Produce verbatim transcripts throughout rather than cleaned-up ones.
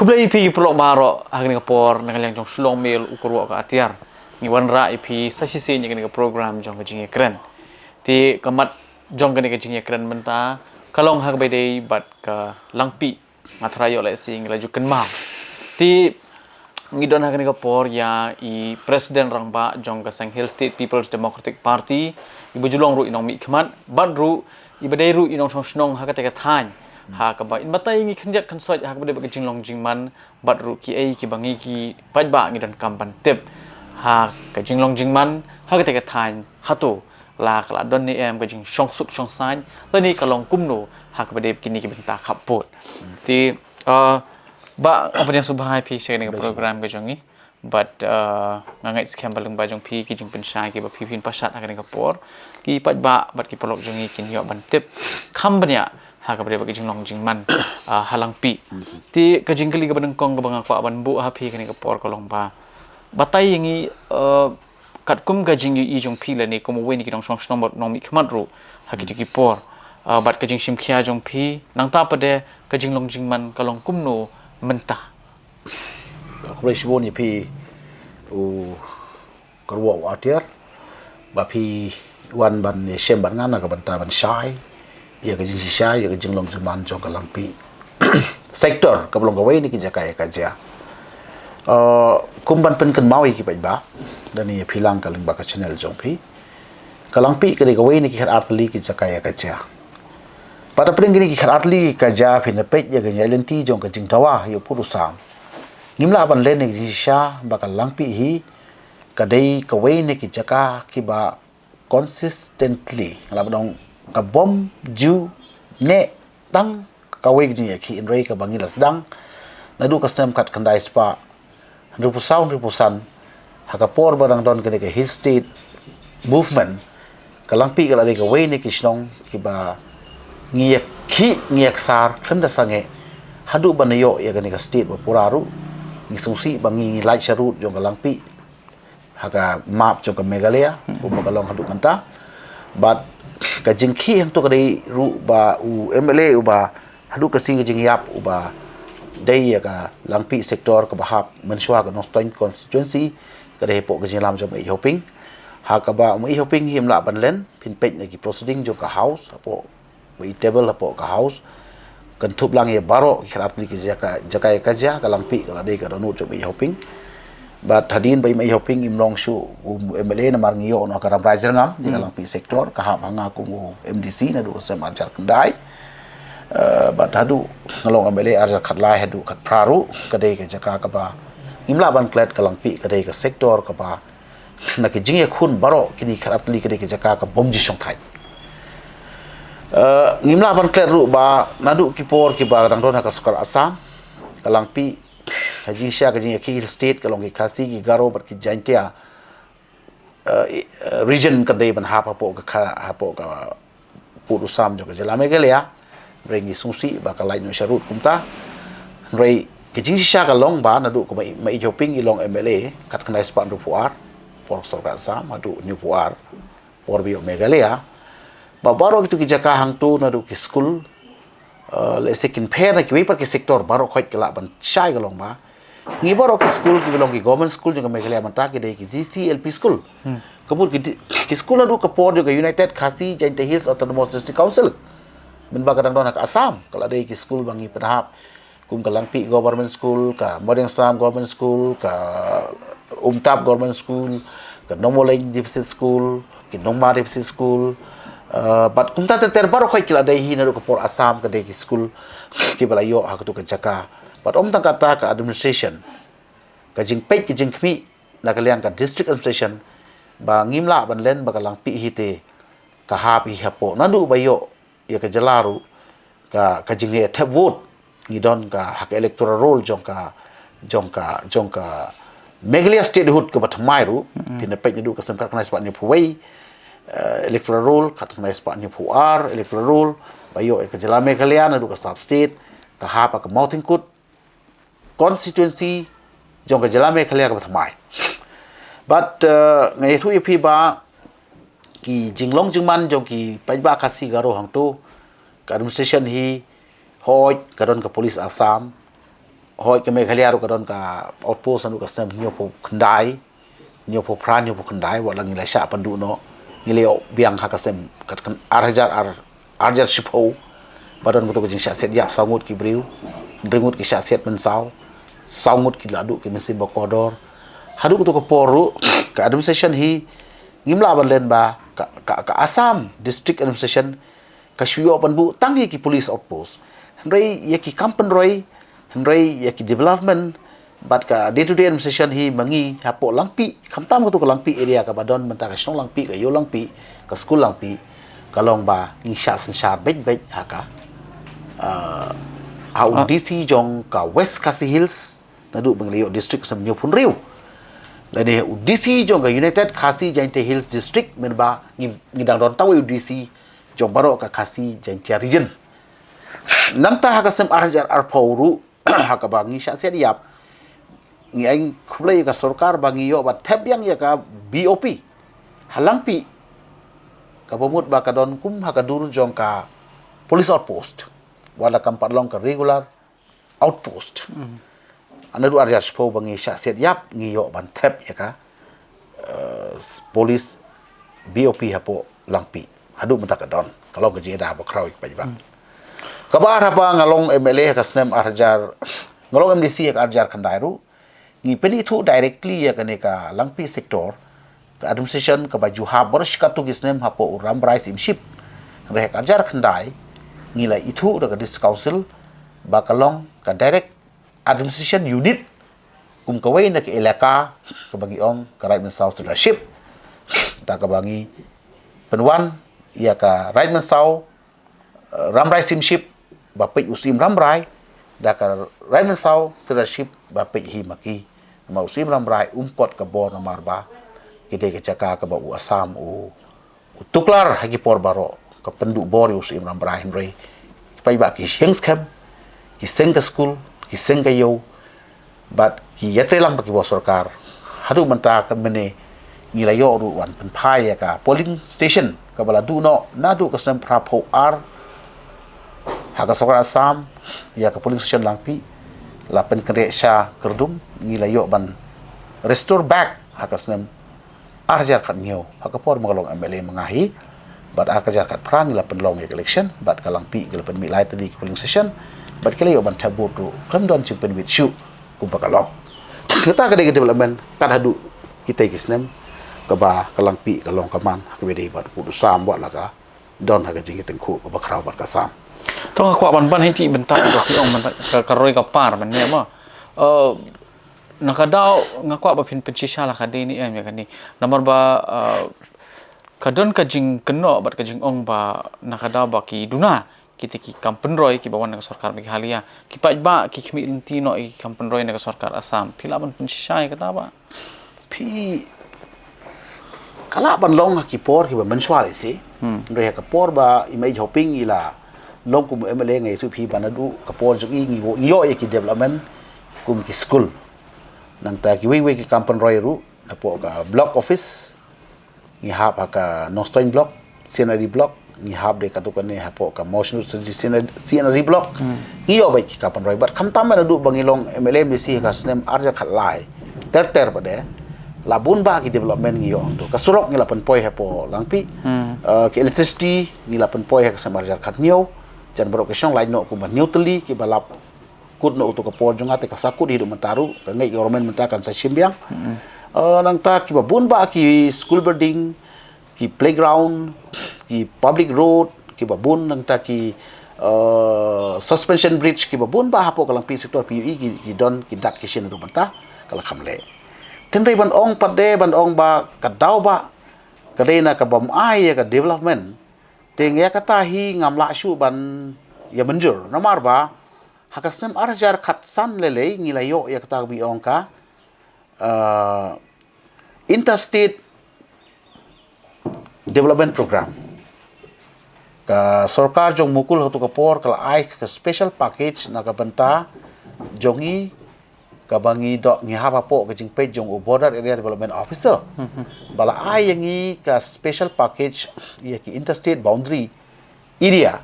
Khublei ïa phi ki paralok baroh ha kane ka por na ka liang jong Shillong Mail u kyrwoh ka atiar. Ngi wanrah ïa phi sa shisien ïa kane ka program jong ka jingïakren. Te ka mat jong kane ka jingïakren mynta ka long ha kaba ïadei bad ka Langpih. Nga tharai ïoh lehse ngi la ju kynmaw. Te ngi don ha kane ka por ïa i President Rangbah jong ka Seng Hill State People's Democratic Party, iba ju long ruh i nongmihkhmat bad ruh iba dei ruh i nongshong shnong ha katei ka thaiñ, ha kaba in batai ngi khyndiat khynsoit ha kaba dei bad ka jinglong jingman bad ruh kiei kiba ngi ki paidbah ngi donkam ban tip ha ka jinglong jingman ha katei ka thaiñ. Hato la ka la don ne em ka jingshongsuk shongsaiñ lane ka long kumno ha kaba dei bad kine ki bynta khappud. Te, uh, Bah, nga pdiang sngewbha ïa phi sha kane ka program ka jong ngi. Bad, uh, nga ngeit skhem ba lyngba jong phi ki jingpynshai kiba phi phin pashat ha kane ka por, ki paidbah bad ki paralok jong ngi kin ïoh ban tip kham bniah ha kaba dei bad ka jinglong jingman, uh, ha Langpih. Te ka jingkylli kaba nyngkong kaba nga kwah ban buh ha phi kane ka por ka long ba batai ïa ngi, uh, katkum ka jingïohi jong phi lane kum uwei na ki nongshong shnong bad nongmihkhmat ruh ha kito ki por, uh, bad ka jingshim khia jong phi nangta pat de ka jinglong jingman ka long kumno mynta. Khublei shibun ïa phi u kyrwoh u atiar ba phi wan ban ïashem bad nga na ka bynta ban shai ïa ka jingshisha ïa ka jinglong jingman jong ka Langpih sector kaba long kawei na ki jaka ïa ka jia. Uh, kum ban pynkynmaw ïa ki paidbah lane ïa phi lang ka lyngba ka channel jong phi, ka Langpih ka dei kawei na ki khatar tylli ki jaka ïa ka jia. Bad hapdeng kine ki khatar tylli ki jaka phin peit ïa ka jingïaid lynti jong ka jingdawa ïa u pud u sam. Ngim lah ban len ïa ka jingshisha ba ka Langpih hi ka dei kawei na ki jaka kiba consistently, nga lah ban ong, ka bym ju neh tang kawei ka jingïakhih, hynrei kaba ngi la sdang naduh ka snem khatkhyndai spah hynriewphew saw hynriewphew san, ha ka por ba dang don kane ka Hill State Movement, ka Langpih ka la dei kawei na ki shnong kiba ngi ïakhih ngi ïaksar khlem da sangeh haduh ban ïoh ïa kane ka state ba pura ruh. Ngi sngewsih ba ngi, ngi lait sharud jong ka Langpih ha ka map jong ka Meghalaya, kumba ka long haduh mynta. Bad ka jingkhih hangto ka dei ruh ba u M L A uba haduh ka sngi ka jingïap uba dei ïa ka Langpih sector kaba hap mynshuwa ka Nongstoiñ constituency, ka dei hapoh ka jingïalam jong u Maieit Hoping. Ha kaba u Maieit Hoping hi im lah ban len, phin peit na ki proceeding jong ka House hapoh, ba i table hapoh ka House, kynthup lang ïa baroh ki khatar tylli ki jaka, jaka ïa ka jia, ka Langpih ka la dei ka dohnud jong u Maieit Hoping. Bad hadien ba u Maieit Hoping im long shuh u M L A, namar ngi ïoh noh ka Rambrai Jyrngam ïa ka Langpih sector, ka hap ha nga kum u M D C naduh u snem arhajar khyndai. Eh, bad haduh nga long M L A arhajar khatlai haduh khatphra ruh, ka dei ka jaka kaba ngim lah ban klet, ka Langpih ka dei ka sector kaba na ki jingïakhun baroh kine ki khatar tylli ka dei ka jaka ka bym ju shongthait. Eh, ngim lah ban klet ruh ba naduh ki por kiba dang don ha ka sorkar Assam, ka Langpih, ka jingshisha ka jingïakhih Hill State ka long ki Khasi, ki Garo bad ki Jaintia, eh, i-, eh, region ka dei ban hap hapoh ka kha-, hapoh ka pud u sam jong ka jylla Meghalaya. Hynrei ngi sngewsih ba ka lait noh sharud kumta. Hynrei ka jingshisha ka long ba naduh ka Maieit, Maieit Hoping i long M L A khatkhyndai spah hynriewphew ar por sorkar Assam haduh hynñiewphew ar por ba ïoh Meghalaya. Ba baroh kito ki jaka hangto naduh ki skul, eh, lehse kin pher na kiwei pat ki sector, baroh khoit ka lah ban shai ka long ba ngi baroh ki skul kiba long ki government school jong ka Meghalaya mynta ki dei ki G C L P school. Ka mut ki di-, ki skul naduh ka por jong ka United Khasi Jaintia Hills Autonomous District Council, mynba ka dang don ha ka Assam, ka la dei ki skul ba ngi pynhap kum ka Langpih Government School, ka Mawdiangsam Government School, ka Umtap Government School, ka Nongmawlein Deficit School, ki Nongma Deficit School, eh, bad kumta ter ter, baroh khoit ki la dei hi naduh ka por Assam, ka dei ki skul kiba la ïoh ha kato ka jaka. Bad ym tang kata, ka administration, ka jingpeit ka jingkhmih na ka liang ka district administration, ba ngim lah ban len ba ka Langpih hi te ka hap hi hapoh, naduh ba ïoh ïa ka jylla ruh, ka, ka jingïathep vote ngi don ka ha ka electoral roll jong ka, jong ka, jong ka Meghalaya statehood kaba thymmai ruh. Phin peit naduh ka snem khatkhyndai spah hynñiewphew wei, eh, electoral roll, khatkhyndai spah hynñiewphew ar electoral roll, ba ïoh ïa ka jylla Meghalaya naduh ka sub state, ka hap ha ka Mawthingkut constituency jong ka jylla Meghalaya kaba thymmai. Bad, eh, nga ïathuh ïa phi ba ki jinglong jingman jong ki paidbah Khasi Garo hangto, ka administration hi, hooid ka don ka police Assam, Hoi ka Meghalaya ruh ka don ka outpost naduh ka snem hynñiewphew khyndai, hynñiewphew phra, hynñiewphew khyndai, wat la ngi la shah pynduh noh, ngi la ïoh biang ha ka snem kat kan ar hajar ar, ar hajar shiphew, ba don kato ka jingshah siat ïap saw ngut ki briew, hynriew ngut ki shah siat mynsaw, saw ngut ki la duh ki mynsiem ba kordor. Haduh kato ka por ruh, ka administration hi, ngim lah ban len ba, ka, ka, ka Assam District Administration, ka shu ïoh ban buh tang ïa ki police outpost. Hynrei ïa ki kam pynroi, hynrei ïa ki development, bad ka day to day administration hi ma ngi hapoh Langpih, khamtam kato ka Langpih area kaba don mynta ka shnong Langpih, ka ïew Langpih, ka skul Langpih, ka long ba ngi shah synshar beit beit ha ka, ah, ha u Ah. D C jong ka West Khasi Hills, naduh ba ngi la ïoh district ka snem hynñiewphew hynriew. Lane u D C jong ka United Khasi Jaintia Hills District, mynba ngi, ngi dang don tang wei u D C jong baroh ka Khasi Jaintia Region. Nangta ha ka snem ar hajar arphew ruh, ha kaba ngi shah siat ïap, ngi ai khublei ïa ka sorkar ba ngi ïoh ban thep biang ïa ka B O P ha Langpih, kaba mut ba ka don kum ha ka dur jong ka police outpost, wat la kam pat long ka regular outpost. Naduh ar hajar shiphew ba ngi shah siat ïap, ngi ïoh ban thep ïa ka, eh, police B O P hapoh Langpih. Haduh mynta ka don, ka long ka jingïada ba khraw ïa ki paidbah. Kaba ar, haba nga long M L A ha ka snem ar hajar, nga long M D C ha ka ar hajar khyndai ruh, ngi pynithuh directly ïa kane ka Langpih sector, ka administration kaba ju hap baroh shi katto ki snem hapoh u Rambrai Syiemship. Hynrei ha ka ar hajar khyndai, ngi la ithuh da ka District Council ba ka long ka direct administration unit kum kawei na ka elaka kaba ngi ong ka Raid Mynsaw Sirdarship. Da kaba ngi pynwan ïa ka Raid Mynsaw, eh, Rambrai Syiemship ba peit u Syiem Rambrai, da ka Raid Mynsaw Sirdarship ba peit hi ma ki. Namar u Syiem Rambrai um kot ka bor namar ba ki dei ka jaka kaba u Assam u, u tuklar ha ki por baroh, ka pynduh bor ïa u Syiem Rambrai. Hynrei ki paidbah ki sheng skhem, ki seng ka skul, ki seng ka ïew, bad ki ïatreilang bad ki bor sorkar. Haduh mynta ka mynne ngi la ïoh ruh ban pynphai ïa ka polling station kaba la duh noh naduh ka snem phraphew ar ha ka sorkar Assam ïa ka polling station Langpih, la pynkynriah sha Kyrdum, ngi la ïoh ban restore back ha ka snem ar hajar khathynñiew, ha ka por ma nga long M L A ma nga hi. Bad ar hajar khatphra ngi la pynlong ïa ka election, bad ka Langpih ka la pynmih lai tylli ki polling station, bad ki la ïoh ban thep vote ruh khlem don jingpynwit shuh kumba ka long. Kata ka dei ka development kat haduh kitei ki snem, kaba ka Langpih ka long ka man ha kaba dei bad u pud u sam, wat la ka don ha ka jingïatyngkhuh kaba khraw bad ka Assam. To nga kwah ban ban hi ti bynta ka, ka, ka roi ka par ban ne ma. Eh, na ka daw nga kwah ba phin pynshisha la ka dei ne em ïa kane. Namar ba, eh, ka don ka jingkynnoh bad ka jingong ba na ka daw ba ki duna kita ki kam pynroi kiba wan na ka sorkar Meghalaya, ki paidbah ki khmih lynti noh ïa ki kam pynroi na ka sorkar Assam. Phi lah ban pynshisha ïa kata ba? Phi, ka lah ban long ha ki por kiba mynshuwa lehse. Hmm. Hynrei ha ka por ba i Mei Hoping i la long kum u M L A, nga ïathuh ïa phi ba naduh ka por jong i ngi ïoh, ngi ïoh ïa ki development kum ki skul. Nangta kiwei kiwei ki kam pynroi ruh, napoh ka block office, ngi hap ha ka Nongstoiñ block, C and RD block, ngi hap de katto katne hapoh ka Mawshynrut C and RD block. Hmm. Ngi ïoh beit ki kam pynroi. Bad khamtam naduh ba ngi long M L A M D C ha ka snem ar hajar khatlai, ter ter pat de, la bun bah ki development ngi ïoh hangto. Ka surok ngi la pynpoi hapoh Langpih. Hmm. Eh, ka electricity ngi la pynpoi ha ka snem ar hajar khathynñiew. Jan baroh ki shong lait noh kumba hynñiew tylli kiba lap kut noh uto ka por jong nga, te ka sa kut hi haduh mynta ruh, ka ngeit ka government mynta kan sa shim biang. Mm. Eh, nangta kiba bun bah ki school building, ki playground, ki public road, kiba bun, nangta ki, eh, suspension bridge, kiba bun bah hapoh ka Langpih sector phi ïohi ki, ki don ki dak ki shin haduh mynta, ka la kham leh. Te hynrei ban ong pat de, ban ong ba ka daw ba ka dei na ka bym ai ïa ka development, te ïa kata hi ngam lah shuh ban ïa mynjur. Namar ba ha ka snem ar hajar khatsan lei lei ngi la ïoh ïa kata kaba ong ka, eh, Interstate Development Program. Ka sorkar jong Mukul ha kato ka por ka la ai ka special package na ka bynta jong ngi, kaba ngi doh, ngi hap hapoh ka jingpeit jong u Border Area Development Officer. Mhm. Ba la ai ïa ngi ka special package ïa ki interstate boundary area.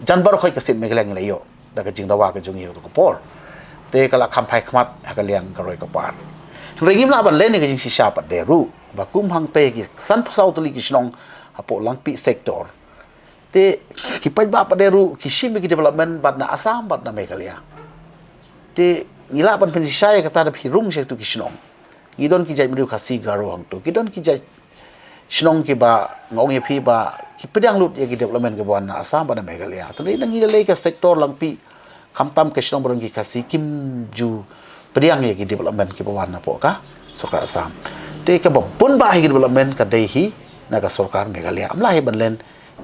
Jan baroh khoit ka state Meghalaya ngi la ïoh da ka jingdawa ka jong ngi ha kato ka por. Te ka la kham phai khmat ha ka liang ka roi ka par. Hynrei ngim lah ban len ïa ka jingshisha pat de ruh ba kum hangta ki san phew saw tylli ki shnong hapoh Langpih sector. Te ki paidbah pat de ruh ki shim ïa ki development bad na Assam bad na Meghalaya. Te ngi lah ban pynshisha ïa kata da phi rung sha tu ki shnong. Ngi don ki jaitbynriew Khasi Garo hangtu. Ki don ki jait shnong kiba nga ong ïa phi ba ki pdiang lut ïa ki development kiba wan na Assam bad na Meghalaya. Te ngi nang ngi lei ka sector Langpih, khamtam ka shnong ba don ki Khasi kim ju pdiang ïa ki development kiba wan napoh ka sorkar Assam. Te kaba bun bah ïa ki development ka dei hi na ka sorkar Meghalaya. Am lah hi ban len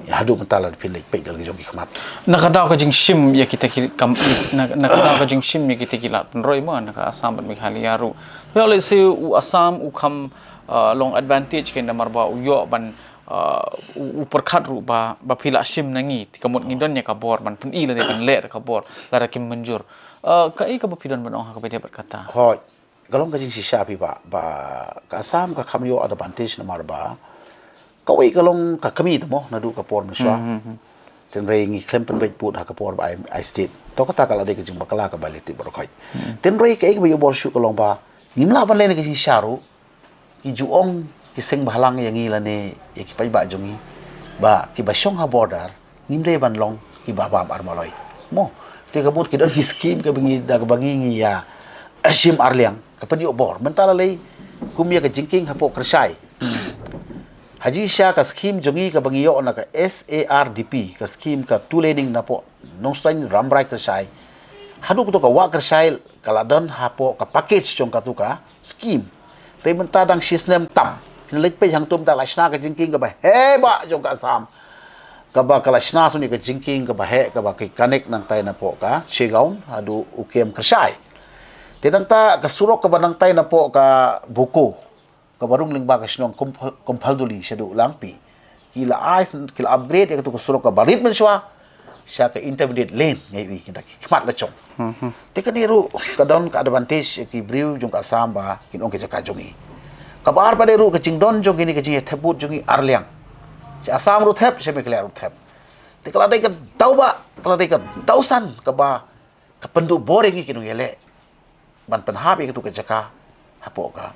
haduh mynta la phi leit peit da la ki jong ki khmat. Na ka daw ka jingshim ïa kita ki kam, na, na ka daw ka jingshim ïa kita ki lad pynroi mo na ka Assam bad Meghalaya ruh. Ïa lehse u Assam u kham, uh, long advantage kein namar ba u ïoh ban, uh, u, u pyrkhat ruh ba, ba phi la shim na ngi, te ka mut ngi don ïa ka bor ban pyni lane ban leh da ka bor lada kim mynjur. Uh, kaei kaba phi don ban ong ha kaba ïadei bad kata? Hooid, ka long ka jingshisha phi ba, ba ka Assam ka kham ïoh advantage namar ba kawei ka long ka kmie te mo naduh ka por mynshuwa. Hynrei ngi khlem pynbeit pud ha ka por ba ai, ai state. To kata ka la dei ka jingbakla kaba lei tip baroh khoit. Hynrei kaei kaba ïoh bor shuh ka long ba ngim lah ban leh na ka jingshisha ruh. Ki ju ong ki seng bhalang ïa ngi lane ïa ki paidbah jong ngi ba kiba shong ha border ngim dei ban long kiba bam armaloi. Mo, te ka mut ki don ki scheme kaba ngi da kaba ngi ngi ïa shim arliang ka pynïoh bor. Mynta la lei kum ïa ka jingkieng hapoh Kyrshai. Ha jingshisha ka scheme jong ngi kaba ngi ïoh na ka S A R D P, ka scheme ka two laning napoh Nongstoiñ Rambrai Kyrshai. Haduh kato ka wah Kyrshai ka la don hapoh ka package jong katu ka scheme. Hynrei mynta dang shisnem tam. Phin leit peit hangtum ta la shna ka jingkieng kaba heh bah jong ka Assam. Kaba ka la shna shuh ïa ka jingkieng kaba heh kaba ki connect nangtai napoh ka Shagaon haduh u kem Kyrshai. Te nangta ka surok kaba nangtai napoh ka Boko kaba rung lyngba ka shnong Kumphal-, Kumpalduli shaduh Langpih. Ki la ai sen-, ki la upgrade ïa katu ka surok kaba rit mynshuwa sha ka intermediate lane ngi ïohi kita ki khmat la jong. Te kane ruh ka don ka advantage ïa ki briew jong ka Assam ba kin ong ka jaka jong ngi. Kaba ar pat de ruh ka jingdon jong kine ka jingïathep vote jong ngi arliang. Sha Assam ruh thep, sha Meghalaya ruh thep. Te ka la dei ka daw ba, ka la dei ka daw san kaba ka pynduh bor ïa ngi ki nongïaleh ban pynhap ïa katu ka jaka hapoh ka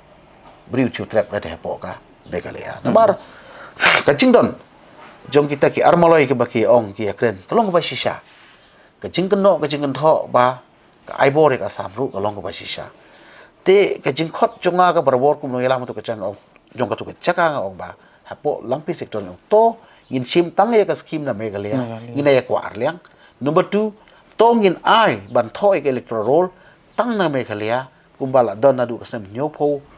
Bri u Thiew Trep lane hapoh ka Meghalaya. Namar ka jingdon jong kita ki armaloi kiba ki ong ki ïakren ka long kaba shisha. Ka jingkynnoh ka jingkynthoh ba ka ai bor ïa ka Assam ruh ka long kaba shisha. Te ka jingkhot jong nga ka barabor kum nongïalam tu ka jong, jong katu ka jaka nga ong ba hapoh Langpih sector nga ong to ngin shim tang ïa ka scheme na Meghalaya. Ngin ai ïa kwah arliang. Number two, to ngin ai ban thoh ïa ka electoral roll tang na Meghalaya kumba la don naduh ka snem hynñiewphew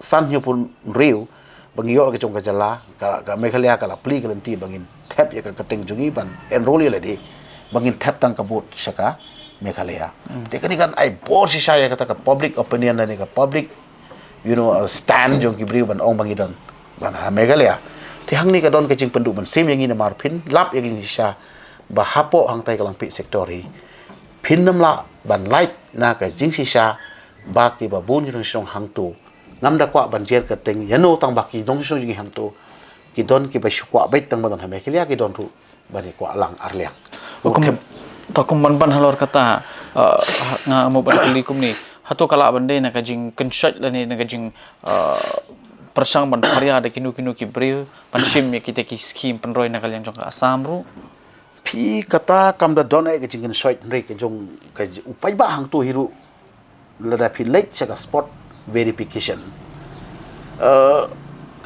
san hynñiewphew hynriew ba ngi ïoh ka jong ka jylla, ka, ka Meghalaya ka la plie ka lynti ba ngin thep ïa ka kyrteng jong ngi ban enroll ïa lade ba ngin thep tang ka vote sha ka Meghalaya. Te kane kan ai bor shisha ïa kata ka public opinion lane ka public, you know, uh, stand jong ki briew ban ong ba ngi don ban ha Meghalaya. Te hangne ka don ka jingpynduh mynsiem ïa ngi namar phin lap ïa ka jingshisha ba hapoh hangtai ka Langpih sector hi phin nym lah ban lait na ka jingshisha ba kiba bun ki nongshong hangto ngam da kwah ban jer kyrteng ïano tang ba ki nongshong jong ngi hangto ki don kiba shu kwah beit tang ba don ha Meghalaya ki don ruh ban ïa kwah lang arliang. Kum, to kum ban ban halor kata, uh, ha, nga mo ban kylli kumne. Hato ka lah ban dei na ka jingkynshoit lane na ka jing, uh, pyrshang ban pharia da kino kino ki briew ban shim ïa kita ki scheme pynroi na ka liang jong ka Assam ruh? Phi kata kam da don eh ka jingkynshoit hynrei ka jong ka j-, u paidbah hangto hi ruh lada phi leit sha ka spot verification. Eh,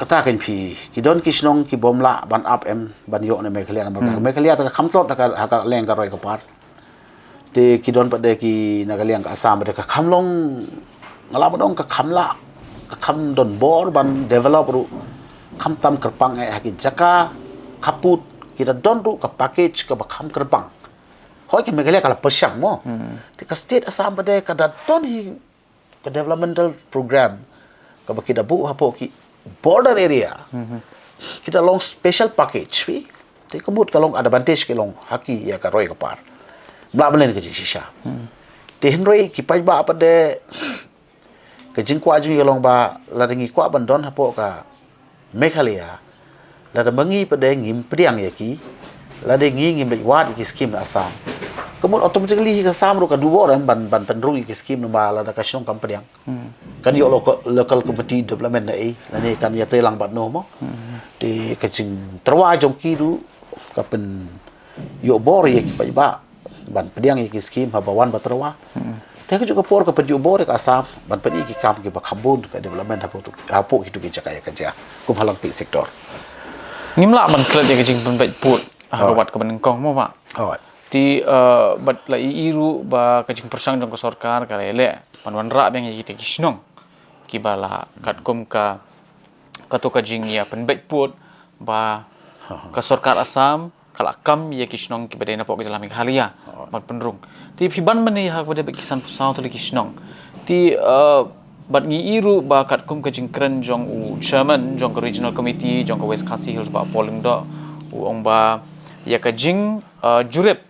kata kan phi ki don ki shnong ki bym lah ban ap em ban ïoh na Meghalaya namar ka Meghalaya ta ka kham tlot ha ka, ha ka liang ka roi ka par. Te ki don pat de ki na ka liang ka Assam pat de ka kham long nga lah ban ong ka kham lah ka kham don bor ban develop ruh kham tam kyrpang eh ha ki jaka khappud ki da don ruh ka package kaba kham kyrpang. Hoi ka Meghalaya ka la pyrshang mo. Te ka state Assam pat de ka da don hi ka developmental program kaba ki da buh hapoh ki border area. Ki da long special package phi. Te ka mut ka long advantage ki long ha ki ïa ka roi ka par. Mla ban len ka jingshisha. Te hynrei ki paidbah pat de ka jingkwah jong ngi ka long ba lada ngi kwah ban don hapoh ka Meghalaya, lada ma ngi pat de ngim pdiang ïa ki, lada ngi ngim leit wad ïa ki scheme na Assam. Ka mut automatically hi ka Assam ruh ka duh bor em ban, ban pynrung ïa ki skim namar lada ka shnong kam pdiang. Kan ïoh local, local committee development na ei, lane kan ïatrei lang bad no mo. Te ka jingtyrwa jong ki ruh ka pynïoh bor ïa ki paidbah ban pdiang ïa ki skim haba wan ba tyrwa. Te ka juh ka por ka pynïoh bor ïa ka Assam ban pynïoh ki kam kiba kham bun ka development hapoh tu, hapoh kitu ki jaka ïa ka jia kum ha Langpih sector. Ngim lah ban klet ïa ka jingpynbeit pud ha ka wat kaba nyngkong mo ba. Hooid. Te, eh, bad la ïohi ruh ba ka jingpyrshang jong ka sorkar ka la ïaleh ban wanrah biang ïa kita ki shnong kiba la katkum ka, kato ka jingïapynbeit pud ba ka sorkar Assam ka la kam ïa ki shnong kiba dei napoh ka jylla Meghalaya ban pynrung. Te phi ban mynne ha kaba dei bad ki sanphew saw tylli ki shnong. Te, eh, bad ngi ïohi ruh ba katkum ka jingkren jong u chairman jong ka regional committee jong ka West Khasi Hills Bah Paul Lyngdoh, u ong ba ïa ka jing, eh, jurip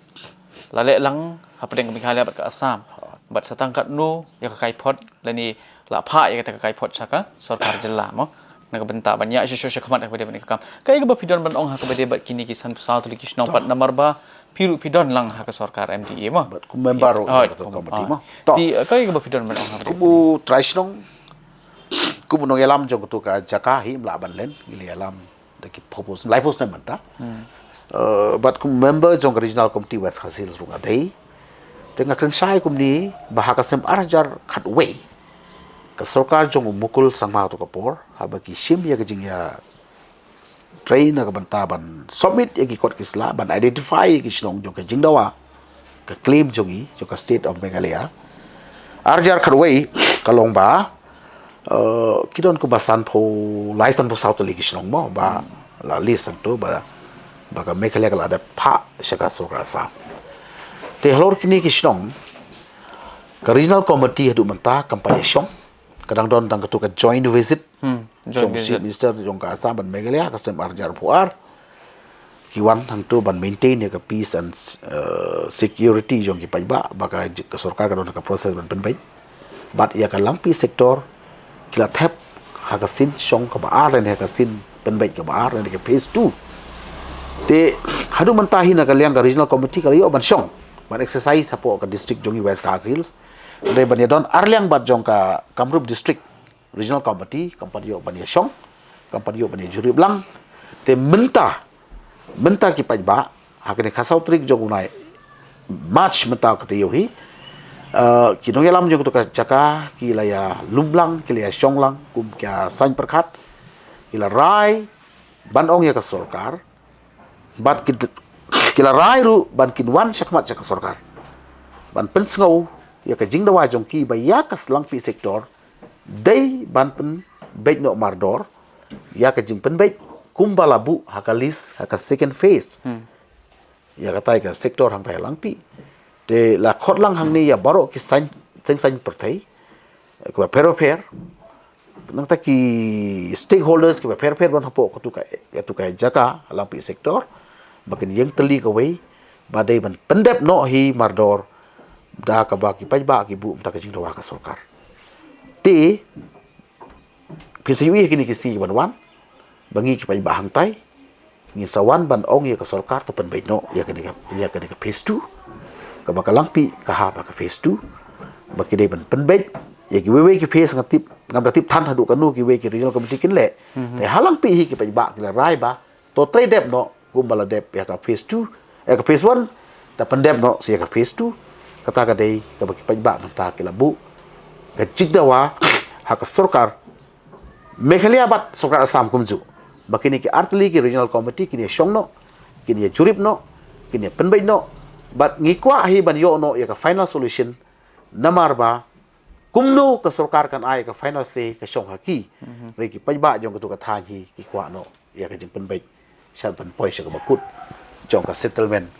la leh lang hapdeng ka Meghalaya bad ka Assam. Bad sa tang katno ïa ka kaiphod lane la phah ïa kata ka kaiphod sha ka sorkar jylla mo. Na ka bynta ban ïa shisha sha khmat ha kaba dei bad ka kam. Kaei kaba phi don ban ong ha kaba dei bad kine ki sanphew saw tylli ki shnong pat namar ba phi ruh phi don lang ha ka sorkar M D A mo. Bad kum member ruh jong ka committee mo. To. Te, eh, kaei kaba phi don ban ong ha kaba dei bad kine? Kum u trai shnong, kum u nongïalam jong katu ka jaka hi, ym lah ban len, ngi la ïalam da ki phew snem, laiphew snem mynta. Eh, bad kum member jong ka Regional Committee West Khasi Hills ruh nga dei. Te nga kren shai kumne ba ha ka snem ar hajar khatwei, ka sorkar jong u Mukul Sangma tu ka por, haba ki shim ïa ka jingïatrei na ka bynta ban submit ïa ki kot ki sla ban identify ïa ki shnong jong ka jingdawa, ka claim jong i, jong ka State of Meghalaya. Ar hajar khatwei ka long ba, eh, ki don kumba sanphew lai sanphew saw tylli ki shnong mo ba la list hangto ba, ba ka Meghalaya ka la dep phah sha ka sorkar Assam. Te halor kine ki shnong ka Regional Committee haduh mynta kam pat ïashong. Ka dang don tang katu ka joint visit jong Chief Minister jong ka Assam bad Meghalaya ka snem ar hajar arphew ar. Ki wan hangto ban maintain ïa ka peace and, eh, security jong ki paidbah, ba ka, ka sorkar ka don ha ka process ban pynbeit. Bad ïa ka Langpih sector ki la thep ha ka sien shong kaba ar lane ha ka sien pynbeit kaba ar lane ka phase two. Te haduh mynta hi na ka liang ka Regional Committee ka la ïoh ban shong ban exercise hapoh ka district jong i West Khasi Hills. Hynrei ban ïadon ar liang bad jong ka Kamrup District Regional Committee kam pat ïoh ban ïashong, kam pat ïoh ban ïajurip lang. Te mynta, mynta ki paidbah ha kane ka saw tarik jong u bnai March mynta ka taïew hi, eh, ki nongïalam jong katu ka jaka ki la ïalum lang, ki la ïashong lang kum ki ïasaiñ pyrkhat, ki la rai ban ong ïa ka sorkar, bad ki, ki la rai ruh ban kin wan shakhmat sha ka sorkar ban pynsngew ïa ka jingdawa jong ki ba ïa ka Langpih sector dei ban pynbeit noh mardor ïa ka jingpynbeit kumba la buh ha ka list ha ka second phase. Ïa katai ka sector hangtai ha Langpih. Te la khot lang hangne ïa baroh ki saiñ, seng saiñ pyrthei kiba pher pher. Nangta ki stakeholders kiba pher pher ban hapoh katu ka, katu ka jaka Langpih sector ba kin ïeng tylli kawei ba dei ban pyndep noh hi mardor da kaba ki paidbah ki buh mynta ka jingdawa ka sorkar. Te phi sa ïohi kine ki sngi kiban wan ba ngi ki paidbah hangtai ngin sa wan ban ong ïa ka sorkar to pynbeit noh ïa kane ka, ïa kane ka phase two. Kaba ka Langpih ka hap ha ka phase two. Ba ki dei ban pynbeit ïa kiwei wei ki phase, nga tip, ngam da tip than haduh kano kiwei ki regional committee kin leh. Te ha Langpih hi ki paidbah ki la rai ba to trei dep noh kumba la dep ïa ka phase two, ïa ka phase one, ta pyndep noh sa ïa ka phase two. Kata ka dei kaba ki paidbah mynta ki la buh ka jingdawa ha ka sorkar Meghalaya bad sorkar Assam kumjuh ba kine ki artylli ki regional committee kin ïashong noh, kin ïajurip noh, kin ïapynbeit noh. Bad ngi kwah hi ban ïoh noh ïa ka final solution namar ba kumno ka sorkar kan ai ka final say ka shong ha ki. Hynrei ki paidbah jong katu ka thaiñ hi ki kwah noh ïa ka jingpynbeit sha ban poi sha kaba kut jong ka settlement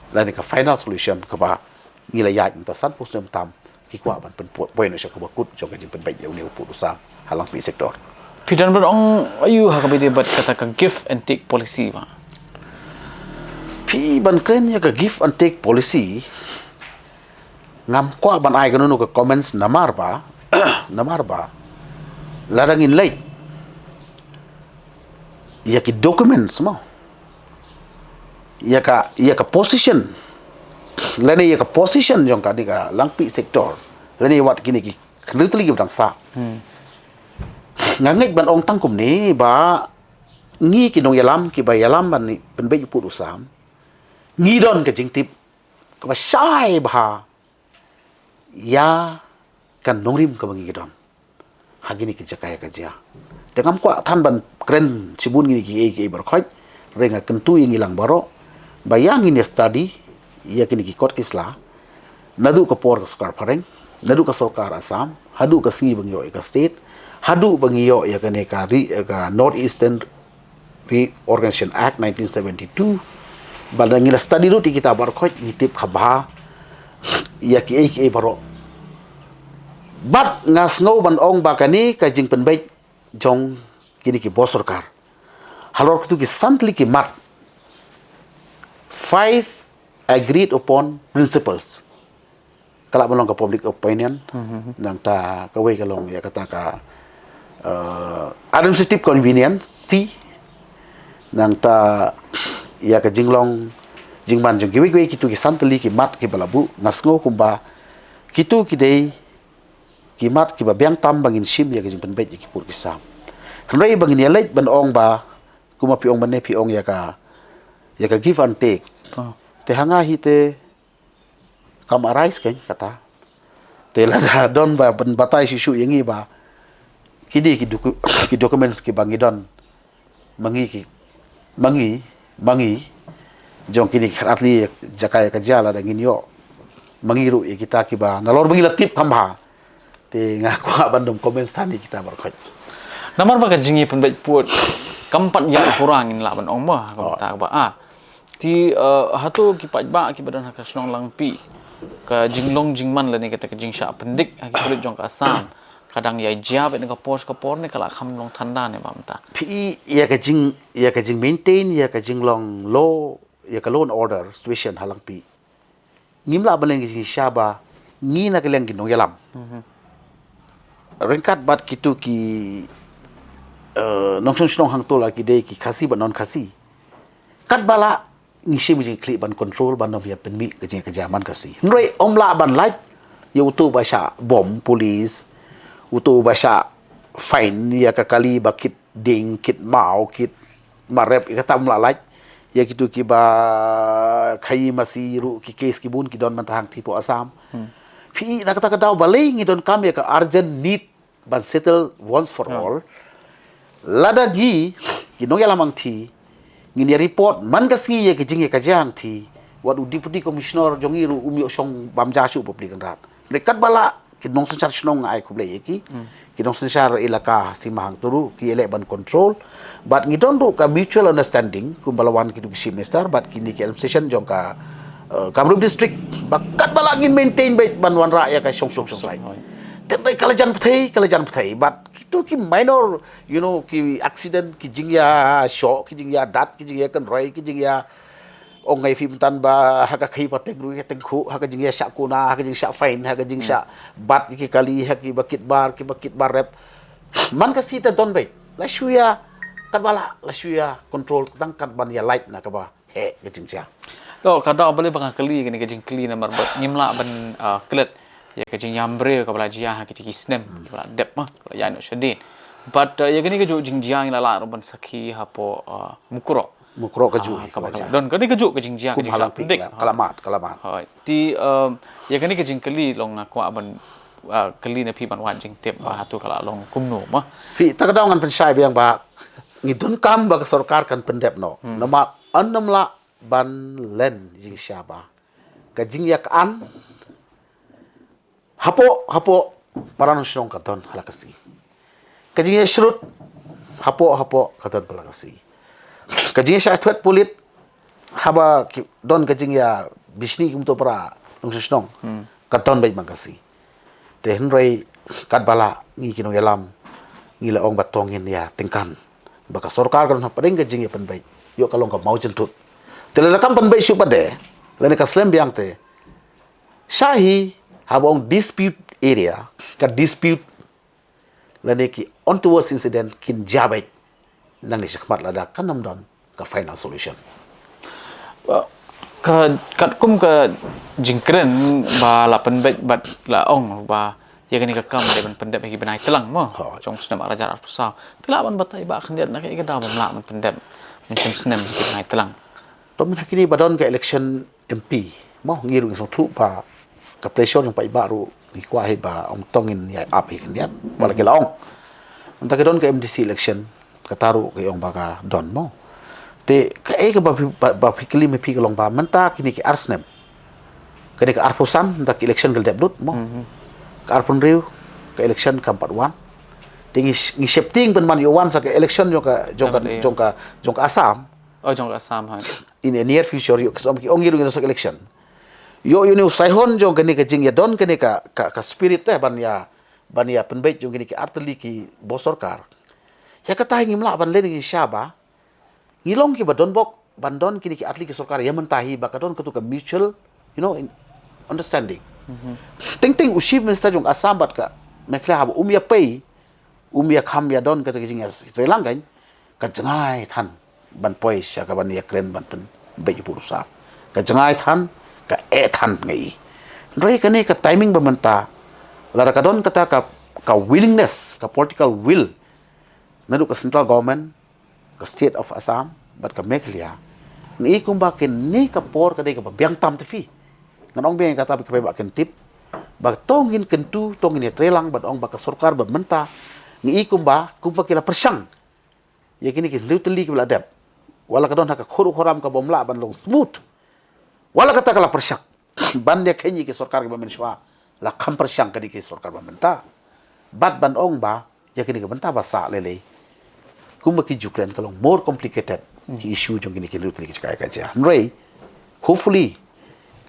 lane ka final solution kaba ngi la ïaid mynta sanphew snem tam, ki kwah ban pynpoi noh sha kaba kut jong ka jingpynbeit ïa une u pud u sam ha Langpih sector. Phi don ban ong aïu ha kaba ïadei bad kata ka give and take policy ba? Phi ban kren ïa ka give and take policy, ngam kwah ban ai kano kano ka comments namar ba, namar ba lada ngin leit ïa ki documents mo, ïa ka, ïa ka position lane ïa ka position jong kane ka Langpih sector, lane wat kine ki khyndew tylli kiba dang sah. Nga ngeit ban ong tang kumne ba ngi ki nongïalam kiba ïalam ban pynbeit pud u sam, ngi don ka jingtip kaba shai bha ïa ka nongrim kaba ngi don ha kine ki jaka ïa ka jia. Te ngam kwah than ban kren shibun kine kiei kiei baroh khoit, hynrei nga kyntu ïa ngi lang baroh ba ïa ngin ïa study ïa kine ki kot ki sla, naduh ka por ka sorkar phareng, naduh ka sorkar Assam, haduh ka sngi ba ngi ïoh ïa ka state, haduh ba ngi ïoh ïa kane ka ri, ka North Eastern Reorganization Act nineteen seventy-two. Ba lada ngi la study lut ïa kita baroh khoit, ngi tip kaba bha ïa kiei kiei baroh. Bad nga sngew ban ong ba kane ka jingpynbeit jong kine ki bor sorkar halor kitu ki san tylli ki mat, five agreed upon principles, ka lah ban long ka public opinion. Nangta kawei ka long ïa kata ka, uh, administrative convenience, nangta ïa ka jinglong jingman jong kiwei kiwei kitu ki san tylli ki mat kiba la buh. Nga sngew kumba kitu ki dei ki mat kiba biang tam ba ngin shim ïa ka jingpynbeit ïa ki pud ki sam. Hynrei ba ngin ïa leit ban ong ba, kumba phi ong mynne, phi ong ïa ka, ïa ka give and take. Te ha nga hi te kam arise kein kata. Te lada don ba ban batai shuh shuh ïa ngi ba kine ki docu-, ki documents kiba ngi don ma ngi ki, ma ngi, ma ngi jong kine ki khatar tylli jaka ïa ka jia, lada ngin ïoh ma ngi ruh ïa kita kiba nalor ba ngi la tip kham bha, te nga kwah ban dum comment than ïa kita baroh khoit. Namar ba ka jingïapynbeit pud kam pat ïaid pura, ngin lah ban ong mo, kumta ba, ah, te, eh, hato ki paidbah kiba don ha ka shnong Langpih, ka jinglong jingman lane kata ka jingshah pyndik ha ki pulit jong ka Assam ka dang ïa jia beit na ka por sha ka por ne ka la kham long than da ne ba mynta? Phi, ïa ka jing, ïa ka jing maintain ïa ka jinglong law, ïa ka law and order situation ha Langpih, ngim lah ban len ka jingshisha ba ngi na ka liang ki nongïalam, ryngkat bad kitu ki, eh, nongshong shnong hangto, la ki dei ki Khasi bad non Khasi, katba lah ngi shim ka jingkhlieh ban control ban ym ïa pynmih ka jingkajia man Khasi. Hynrei ym lah ban lait ïa uto ba shah bom police, uto ba shah fine ïa ka kali ba kit dieng, kit maw, kit marep, ïa kata ym lah lait. Ïa kitu kiba khaïi masi ruh, ki case ki bun ki don mynta hangtei hapoh Assam. Phi, na kata ka daw balei ngi donkam ïa ka urgent need ban settle once for all? Lada ngi ki nongïalam hangtei ngin ïa report man ka sngi ïa ka jingïakajia hangtei, wat u Deputy Commissioner jong ngi ruh um ïoh shong bam ja shuh bapli kynrad. Hynrei katba lah ki nongsynshar shnong, nga ai khublei ïa ki, ki nongsynshar elaka Sima hangto ruh ki ïaleh ban control. Bad ngi don ruh ka mutual understanding kumba la wan kitu ki Chief Minister bad kine ki administration jong ka, eh, Kamrup District, ba katba lah ngin maintain beit ban wanrah ïa ka shongsuk shongsaiñ. Te hynrei ka la jan pyrthei, ka la jan pyrthei bad kitu ki minor, you know, ki accident, ki jingïashoh, ki jingïadat, ki jingïakynroi, ki jingïa, ong ngai phi mynta ba ha ka khaïi pateng ruh ïa teng khuh, ha ka jingïashah kuna, ha ka jingshah fine, ha ka jingshah bat ki kali, ha kiba kit bar, kiba kit bar rep. Man ka sngi te don beit. La shu ïa, katba lah, la shu ïa control tang katba ïa lait na kaba heh ka jingjia. To, ka daw balei ba nga kylli kane ka jingkylli namar ba ngim lah ban, ah, klet ïa ka jingïam briew kaba la jia ha kito ki snem kiba la dep, ma, ba la ïaid noh shadien. But, ah, ïa kane kajuh jingjia ngi la lah ruh ban sakhi hapoh, ah, Mukroh. Mukroh kajuh, ah, kaba la jia. Don kane kajuh ka jingjia, ka jingshah pyndik. Ka la mad, ka la mad. Hooid. Te, um, ïa kane ka jingkylli long nga kwah ban, ah, kylli na phi ban wad jingtip ba hato ka la long kumno, ma. Phi, ta ka daw ngan pynshai biang ba ngi donkam ba ka sorkar kan pyndep noh. Namar ym lah ban len jingshisha ba ka jingïakajia hapoh, hapoh para nongshong ka don ha la ka sngi. Ka jingïashrut hapoh, hapoh ka don ha la ka sngi. Ka jingïashah thwet pulit haba ki don ka jingïabishni kumto para nongshong shnong, ka don beit man ka sngi. Te hynrei katba lah ngi ki nongïalam ngi la ong ba to ngin ïa tyngkan ba ka sorkar ka don hapdeng ka jingïapynbeit, ïoh ka long ka mawjynthut. Te lada kam pynbeit shuh pat de, lane ka slem biang te, shahi haba ong dispute area, ka dispute lane ki untoward incident kin jia beit nangne shakhmat lada kan ym don ka final solution. Ba, Ka katkum ka jingkren ba la pynbeit bad la ong ba ïa kane ka kam dei ban pyndep ha ki bnai tlang mo. Jong snem ar hajar arphew saw. Phi lah ban batai ba khyndiat na kaei ka daw ba ym lah ban pyndep mynshem snem ha ki bnai tlang. To mynta ha kine ba don ka election M P mo, ngi ruh ngi sngewthuh ba ka pressure jong paidbah ruh ngi kwah hi ba ong to ngin ïa ap hi khyndiat ba la ki la ong. Mynta ka don ka M D C election, kata ruh ka ong ba ka don mo. Te kaei kaba phi, ba, ba phi kylli ma phi ka long ba mynta kine ki ar snem, kane ka arphew san mynta ka election ka la dep lut mo. Ka arphew hynriew ka election kam pat wan. Te ngi, ngi sheptieng ban man ïa wan sa ka election jong ka, jong ka, jong ka, jong ka Assam. Oh, jong ka Assam ha. In the near future ïoh ka som ki ong ïa ruh ïa sa ka election. Ïoh ïa u saihon jong kane ka jingïadon kane ka, ka, ka spirit te ban ïa, ban ïa pynbeit jong kine ki artylli ki bor sorkar. Ïa kata ngim lah ban len ngi sha ba ngi long kiba don bok ban don kine ki artylli ki sorkar ïa mynta hi ba ka don katu ka mutual, you know, understanding. Teng teng u Chief Minister jong Assam bad ka Meghalaya haba um ïa pei, um ïa kham ïa don katu ka jingïa trei lang kan, ka jngai than ban poi sha ka ban ïa kren ban pynbeit ïa u pud u sam. Ka jngai than, ka eh than ngi. Hynrei kane ka timing ba mynta, lada ka don kata ka, ka willingness, ka political will naduh ka central government, ka state of Assam bad ka Meghalaya, ngi kumba kane ka por ka dei kaba biang tam te phi. Ngan ong biang kata ba ki paidbah kin tip ba to ngin kyntu, to ngin ïa trei lang bad ong ba ka sorkar ba mynta, ngi kumba, kumba ki la pyrshang ïa kine ki hynriew tylli kiba la dep. Wat la ka don ha ka khur u khuram kaba ym lah ban long smooth, wat la kata ka la pyrshang ban ïa khein ïa ki sorkar kiba mynshwa, la kham pyrshang kane ki sorkar ba mynta. Bad ban ong ba ïa kine ki bynta ba sah lei lei, kumba ki ju kren, ka long more complicated ki issue jong kine ki hynriew tylli ki jaka ïa ka jia. Hynrei hopefully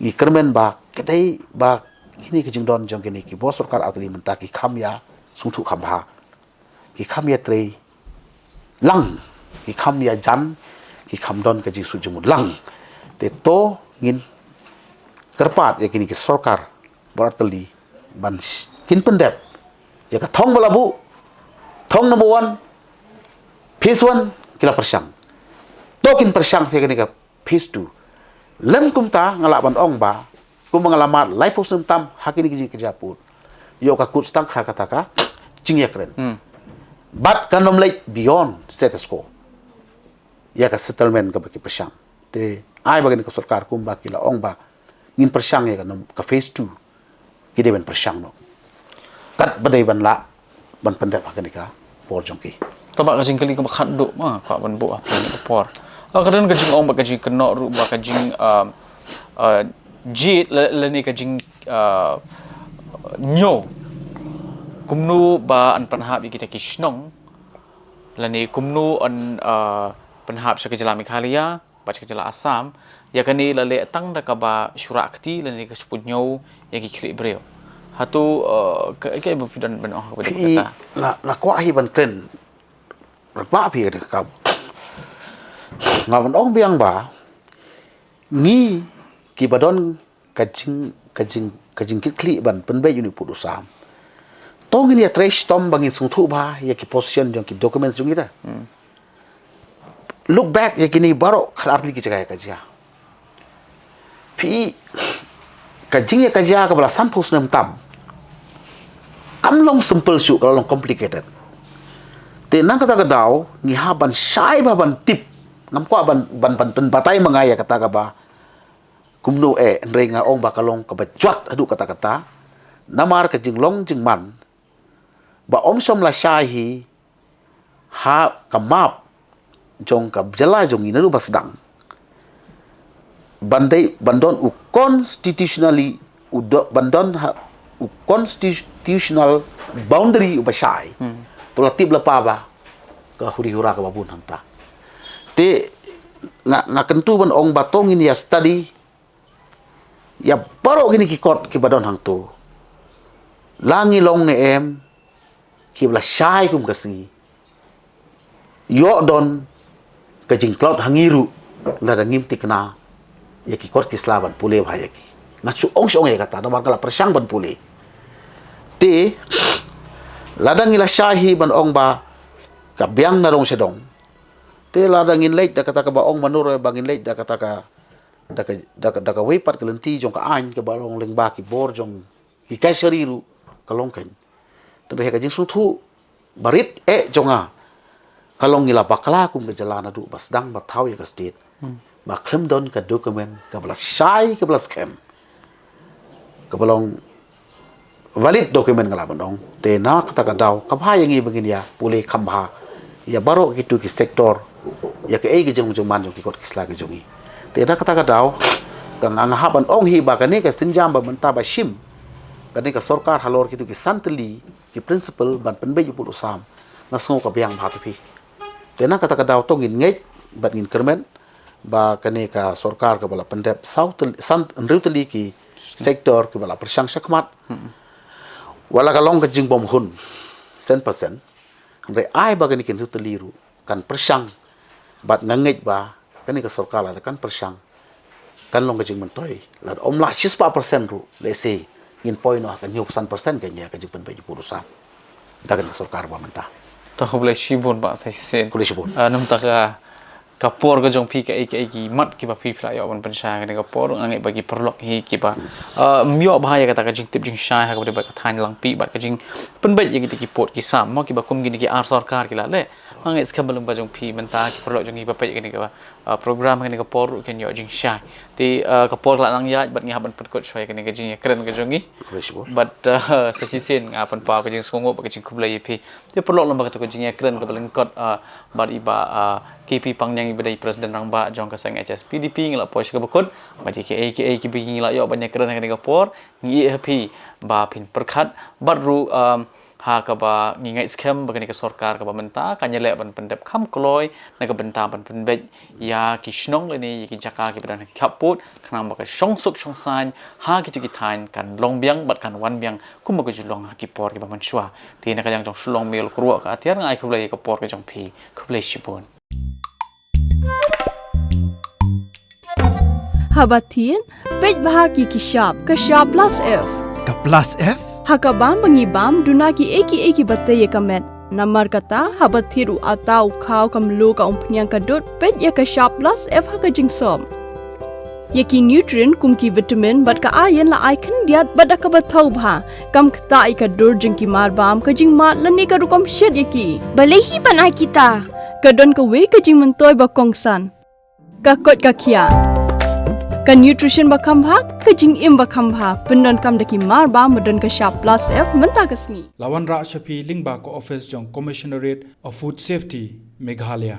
ngi kyrmen ba ka dei ba kine ki jingdon jong kine ki bor sorkar artylli mynta ki kham ïa sngewthuh kham bha, ki kham ïa trei lang, ki kham ïa jan, ki kham don ka jingsuh jingmut lang. Te to ngin kyrpad ïa kine ki sorkar bor artylli ban sh-, kin pyndep ïa ka thong ba la buh, thong number one, phase one ki la pyrshang. To kin pyrshang sa ïa kane ka phase two. Lem kumta nga lah ban ong ba kumba nga la mad laiphew snem tam ha kine ki jingkyrpad, ïoh ka kut stang ha kata ka jingïakren. Bad kan ym leit beyond status quo ïa ka settlement kaba ki pyrshang. Te ai ba kane ka sorkar kumba ki la ong ba ngin pyrshang ïa ka phase two, ki dei ban pyrshang noh. Katba dei ban lah ban pyndep ha kane ka por jong ki. Tangba ka jingkylli kaba khatduh ma kwah ban buh ha kane ka por, ka don ka jingong bad ka jingkynnoh ruh ba ka jing, ah, ah, jied lane ka jing, ah, ñiew kumno ba yn pynhap ïa kita ki shnong, lane kumno yn, ah, pynhap sha ka jylla Meghalaya bad sha ka jylla Assam. Ïa kane la leh tang da kaba shu rah kti lane ka shu pynñiew ïa ki khlieh briew. Hato, eh, ka, ka ba phi don ban ong ha kaba dei kata? Nga, nga kwah hi ban kren. Rabah phi ka dei ka kam. Nga ban ong biang ba ngi kiba don ka jing, ka jing, ka jingkitkhlieh ban pynbeit ïa une u pud u sam, to ngin ïa trei shitom ba ngin sngewthuh bha ïa ki position jong ki documents jong kita. Look back ïa kine baroh khatar tylli ki jaka ïa ka jia. Phi, ka jingïa ka jia kaba la sanphew snem tam kam long simple shuh, ka la long complicated. Te nangta ka daw ngi hap ban shai bha ban tip. Ngam kwah ban, ban, ban pynbatai ma nga ïa kata kaba kumno eh, hynrei nga ong ba ka long kaba jwat haduh katta katta. Namar ka jinglong jingman ba ym shym la shai hi ha ka map jong ka jylla jong ngi naduh ba sdang ban dei, ban don u constitutionally, u do, ban don ha u constitutional boundary uba shai. To la tip la pa ba ka huri hura kaba bun hangta. Te nga, nga kyntu ban ong ba to ngin ïa study ïa baroh kine ki kot kiba don hangto. La ngi long ne em kiba la shai kum ka sngi, ïoh don ka jingtlot ha ngi ruh lada ngim tikna ïa ki kot ki sla ban pule bha ïa ki. Nga shu ong shu ong ïa kata namar nga la pyrshang ban pule. Te lada ngi la shai hi ban ong ba ka biang na dong sha dong, te lada ngin leit da kata kaba ong Manor ba ngin leit da kata ka da ka, da ka, da kawei pat ka lynti jong ka aiñ kaba long lyngba ki bor jong ki kashari ruh ka long kan. Tang da ka jingsngewthuh barit eh jong nga ka long ngi la bakla kum ka jylla naduh ba sdang ba thaw ïa ka state. Ba khlem don ka document kaba la shai kaba la skhem, kaba long valid document nga lah ban ong. Te na kata ka daw ka bha ïa ngi ba ngin ïa pule kham bha ïa baroh kitu ki sector, ïa kaei ka jingman jong ki kot ki sla ki jong ngi. Te na kata ka daw ka nga, nga hap ban ong hi ba kane ka sienjam ba mynta ba shim kane ka sorkar halor kitu ki san tylli ki principle ban pynbeit u pud u sam, nga sngew ka biang bha te phi. Te na kata ka daw to ngin ngeit bad ngin kyrmen ba kane ka sorkar kaba la pyndep saw tylli, san, hynriew tylli ki sector kiba la pyrshang shakhmat. Wat la ka long ka jingbymhun san percent, hynrei ai ba kane ki hynriew tylli ruh kan pyrshang. Bad nga ngeit ba kane ka sorkar lada kan pyrshang, kan long ka jingmyntoi. Lada ym lah shispah percent ruh, let's say, ngin poi noh ha ka hynñiew san percent ka nia ka jingpynbeit u pud u sam da kane ka sorkar ba mynta. To khublei shibun Bah Sasisen. Khublei shibun. Ah, namar ka, ka por ka jong phi, kaei kaei ki mat kiba phi phi la ïoh ban pynshai ha kane ka por, nga ngeit ba ki paralok hi kiba, ah, ym ïoh bha ïa kata ka jingtip jingshai ha kaba dei bad ka thaiñ Langpih bad ka jingpynbeit ïa kita ki pud ki sam mo kiba kum kine ki ar sorkar ki la leh. Nga ngeit skhem ba lyngba jong phi mynta ki paralok jong ngi ba peit ïa kane ka, ah, program ha kane ka por ruh kin ïoh jingshai. Te, ah, ka por ka la nang ïaid bad ngi hap ban pynkut shuwa ïa kane ka jingïakren ka jong ngi. Khublei shibun. Bad, ah, Sasisen, nga pynpaw ka jingsngewnguh bad ka jingkhublei ïa phi. Te paralok, lyngba kata ka jingïakren kaba lyngkot, ah, bad i Bah, ah, K P Pangniang iba dei President Rangbah jong ka seng H S P D P, ngi la poi sha kaba kut bad ïa kiei kiei kiba ngi la ïoh ban ïakren ha kane ka por. Ngi ïohi ha phi ba phin pyrkhat bad ruh, um, ha kaba ngi ngeit skhem ba kane ka sorkar kaba mynta kan ïaleh ban pyndep kham kloi na ka bynta ban pynbeit ïa ki shnong lane ïa ki jaka kiba don ha ki khappud, khnang ba ka shongsuk shongsaiñ ha kito ki thaiñ kan long biang bad kan wan biang kumba ka ju long ha ki por kiba mynshuwa. Te na ka liang jong Shillong Mail, Kyrwoh ka Atiar, nga ai khublei ïa ka por ka jong phi. Khublei shibun. Haba thied, peit bha ki ki shap, ka shap plus F. Ka plus F? Ha ka bam ba ngi bam, duna kiei kiei kiba tei ïa ka met. Namar kata, haba thied u atta, u khaw, ka mluh, ka umphniang, ka dud, peit ïa ka shap plus F ha ka jingsop. Ïa ki nutrient kum ki vitamin bad ka iron la ai khyndiat bad da kaba thaw bha. Kam ktah ïa ka dur jong ki mar bam, ka jingmad lane ka rukom shet ïa ki. Balei hi ban ai kita? Ka don kawei ka jingmyntoi ba kongsan. Ka koit ka khiah. Ka nutrition ba kham bha, ka jingim ba kham bha. Pyndonkam da ki mar bam ba don ka shap plus F mynta ka sngi. La wanrah sha phi lyngba ka office jong Commissionerate of Food Safety, Meghalaya.